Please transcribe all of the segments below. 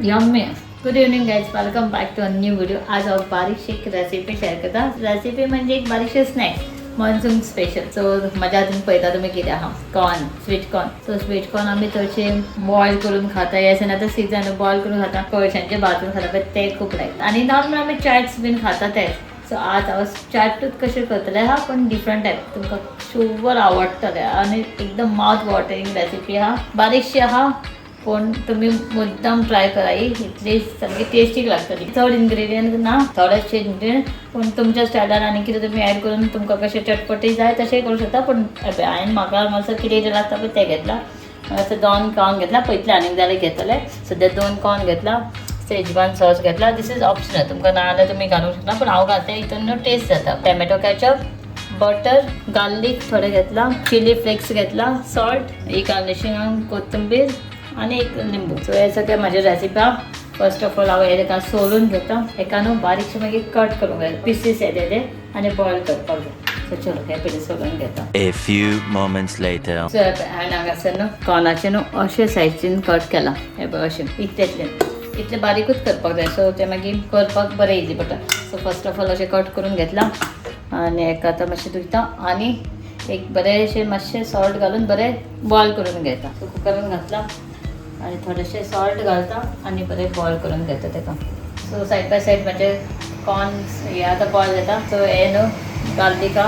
Yummy. Good evening guys, welcome back to a new video. आज हांव बारीकशी एक रेसिपी शेअर करता. रेसिपी म्हणजे एक बारीकशी स्नॅक्स, मॉन्सून स्पेशल. सो म्हज्या हातून पळयता तुमी कितें आहा. Corn, sweet corn. So sweet corn आमी चडशे बॉयल करून खाता. हे आतां सिजन, बॉयल करून खाता, कळशांचे भाजून खाता, पण ते खूप लायक. आनी नॉर्मल आमी चाट्स बीन खाता तेच. सो आज हांव चाटूच कशें करतलें आहा, पण डिफरंट टायप. तुमकां शुवर आवडटलें आनी एकदम मावथ वॉटरिंग रेसिपी आहा. बारीकशी आहा, पूण तुमी मुद्दम ट्राय करा. ही इतली सामकी टेस्टीक लागतली. चड इन्ग्रेडियंट ना, थोडेशे इन्ग्रेडियंट, पूण तुमच्या स्टायलान आनी कितें तुमी ऍड करून तुमकां कशें चटपटी जाय तशें करूं शकता. पूण हांवें म्हाका मातसो कितें कितें लागता पळय तें घेतलां. हांगासर 2 कॉर्न घेतला, पयतले आनीक जाल्यार घेतले. सद्या 2 कॉर्न घेतला, शेजवान सॉस घेतला. This is optional, तुमकां ना जाल्यार तुमी घालूंक शकता, पूण हांव घालता, हितून न्हू टेस्ट जाता. टॅमॅटो कॅचप, बटर, गार्लीक थोडें घेतला, चिली फ्लेक्स घेतला, सॉल्ट, ही गार्निशिंगाक कोथंबीर आनी एक लिंबू. सो हे सगळें म्हाजे रेसिपी आहा. फर्स्ट ऑफ ऑल हांव हेका सोलून घेता. हेका न्हू बारीकशें मागीर कट करूंक जाय, पिसीस येते ते, आनी बॉयल करपाक जाय. सो चलो, हे पयलीं सोलून घेता. A few moments later. So हांवें हांगासर न्हू कॉर्नाचें न्हू अशें सायजीन कट केलां. हे पळय, अशें इतलें इतलें बारीकूच करपाक जाय. सो तें मागीर करपाक बरें इजी पडटा. सो फर्स्ट ऑफ ऑल अशें कट करून घेतलां आनी हेका आतां मातशें धुयता आनी एक बरेंशें मातशें सॉल्ट घालून बरें बॉयल करून घेता. सो कुकरान घातलां आनी थोडेशें सॉल्ट घालता आनी बरें बॉयल करून घेता तेका. सो सायड बाय सायड म्हाजे कॉर्न्स हे आतां बॉयल जाता. सो हे न्हू गार्लिका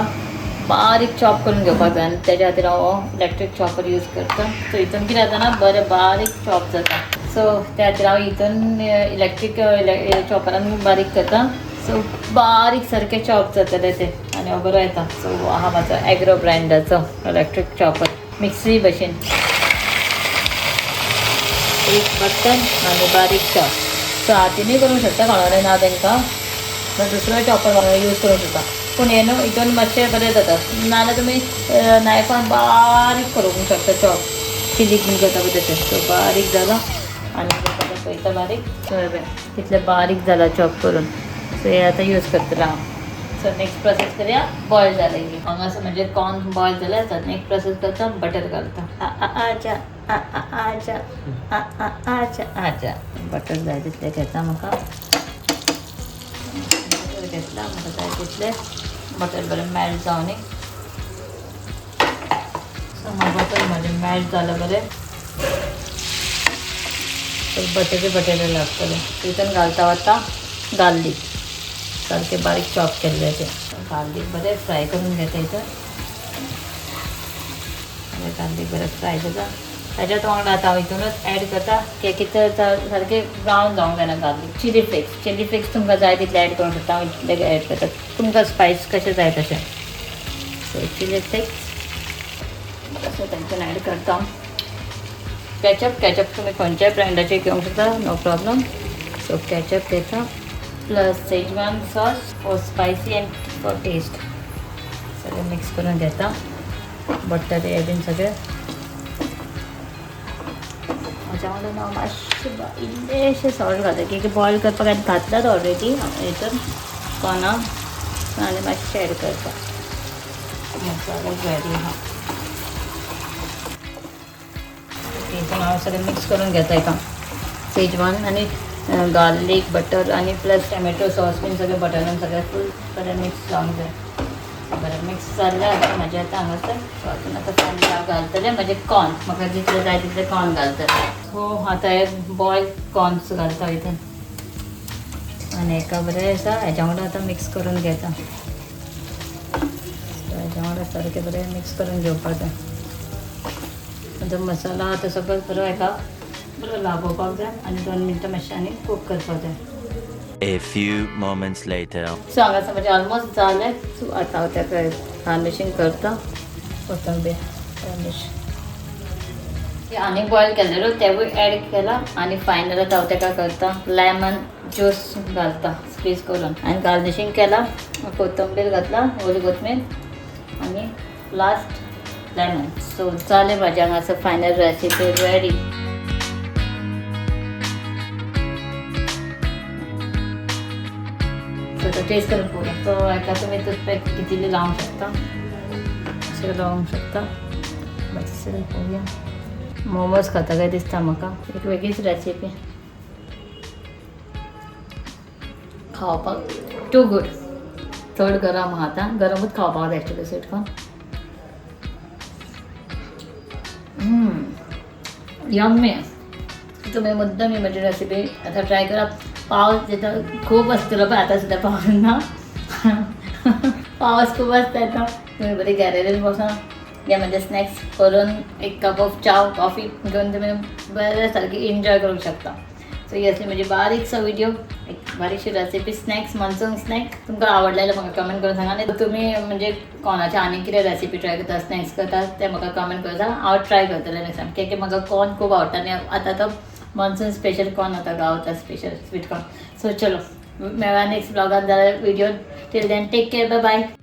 बारीक चॉप करून घेवपाक जाय आनी तेज्या खातीर हांव इलेक्ट्रीक चॉपर यूज करता. सो हितून कितें जाता ना, बरें बारीक चॉप जाता. सो त्या खातीर हांव हितून इलेक्ट्रीक चॉपरान बारीक करता. सो बारीक सारकें चॉप जातलें तें आनी हांव बरो येता. सो आहा म्हाजो एग्रो ब्रँडाचो इलेक्ट्रीक चॉपर, मिक्सी भशेन. एक बटन आनी बारीक चॉप. सो हातीनूय करूंक शकता, कोणाकडेन ना तांकां दुसरो चॉपर यूज करूंक शकता, पूण हें न्हू हितून मातशें बरें जाता. नाजाल्यार तुमी नायफान बारीक करूंक शकता चॉप, चिलीक बीन करता पळय तशें. सो बारीक जाला आनी पळयता बारीक. सो हें पळय, तितलें बारीक जाला चॉप करून. सो हें आतां यूज करतलें हांव. सो नेक्स्ट प्रोसेस करया. बॉयल जालें की हांगासर म्हणजे कॉर्न बॉयल जालें. आतां नेक्स्ट प्रोसेस करता, बटर घालता. आ आ आजा आ आ आजा आ आ आजा आजा. बटर जाय तितलें घेता म्हाका. बटर घेतला, म्हाका जाय तितलें बटर बरें मेल्ट जावनी. सो बटर म्हजें मेल्ट जालें बरें. सो बटरी बटेरे लागतले. तितून घालता वता गार्लीक, सारकें बारीक चॉप केल्लें तें. गार्लीक बरें फ्राय करून घेता हितून. गार्लीक बरें फ्राय जाता, ताच्याच वांगडा आतां हांव हितूनच एड करता की कितें सारकें ब्रावन जावंक जायना garlic. Chilli flakes, chilli flakes तुमकां जाय तितले एड करूंक शकता. हांव इतले एड करता, तुमकां स्पायस कशें जाय तशें. सो चिली फ्लेक्स तशें तांच्यान एड करता. कॅचप, कॅचप तुमी खंयच्याय ब्रँडाचे घेवंक शकता, नो प्रॉब्लम. सो कॅचप घेता, plus Schezwan sauce for spicy and for taste. सगळें मिक्स करून घेता, बटर हे बीन सगळें. हाच्या वांगडा हांव मातशें इल्लेशें सॉल्ट घालता, की बॉयल करपाक आनी घातलात ऑलरेडी हितून कॉर्नाक, आनी मातशें एड करता. मसालो रेडी आहा. हितून हांव सगळें मिक्स करून घेता एका शेजवान आनी गार्लीक बटर आनी प्लस टॅमॅटो सॉस बीन सगळें बटरान सगळें फूल बरें मिक्स जावंक जाय. बरें मिक्स जाल्लें आतां म्हाजें आतां हांगासर. सो आतां आतां फायनली हांव घालतलें म्हाजें कॉर्न. म्हाका जितलें जाय तितलें कॉर्न घालतलें. सो आतां हे बॉयल कॉर्न्स घालता हितून आनी हेका बरें आसा हेज्या वांगडा आतां मिक्स करून घेता. सो हेज्या वांगडा सारकें बरें मिक्स करून घेवपाक जाय. आतां मसाला आतां सगळो बरो हेका बरो लागोवपाक जाय आनी 2 मिनटां मातशें आनी कूक करपाक जाय. A few moments later. So हांगासर म्हजें ऑलमोस्ट जालें. सो आतां हांव ताका गार्निशींग करता. कोथंबीर गार्निश आनी बॉयल केल्लें तेवूय एड केला आनी फायनल आतां हांव ताका करता लेमन ज्यूस घालता स्क्वीज करून आनी गार्निशींग केला. कोथंबीर घातला, ओली कोथमीर आनी लास्ट लेमन. सो जालें म्हाजें हांगासर फायनल रेसिपी रेडी. सो आतां टेस्ट करून पळोवया. सो हेका तुमी टूथपेक इजिली लावंक शकता, अशें लावंक शकता. मातशें पळोवया. मोमोज खाता काय दिसता म्हाका. एक वेगळीच रेसिपी. खावपाक टू गुड. चड गरम आहा आतां, गरमूच खावपाक जाय एक्चुली स्वीट कॉर्न. यम्मी. तुम्ही मुद्दाम ही म्हजी रेसिपी आतां ट्राय करा. पावस येता खूब आसतलो पळय, आतां सुद्दां पावस ना, पावस खूब आसता आतां. तुमी बरी गॅलरीन बसून या म्हणजे स्नॅक्स करून एक कप ऑफ चाव कॉफी घेवन तुमी बरे सारकी एन्जॉय करूंक शकता. सो ही असली म्हजी बारीकसो व्हिडिओ, एक बारीकशी रेसिपी स्नॅक्स, मॉन्सून स्नॅक. तुमकां आवडलें जाल्यार म्हाका कमेंट करून सांगा. आनी तुमी म्हणजे कोणाचे आनी कितें रेसिपी ट्राय करता, स्नॅक्स करता, ते म्हाका कमेंट करून सांगा. हांव ट्राय करतलें नेक्स्ट टायम, कित्याक म्हाका कॉर्न खूब आवडटा आनी आतां तो मॉन्सून स्पेशल कॉर्न आतां गावता, स्पेशल स्वीट कॉर्न. सो चलो मेळा नेक्स्ट ब्लॉगान जाल्यार video. Till then take care, bye bye.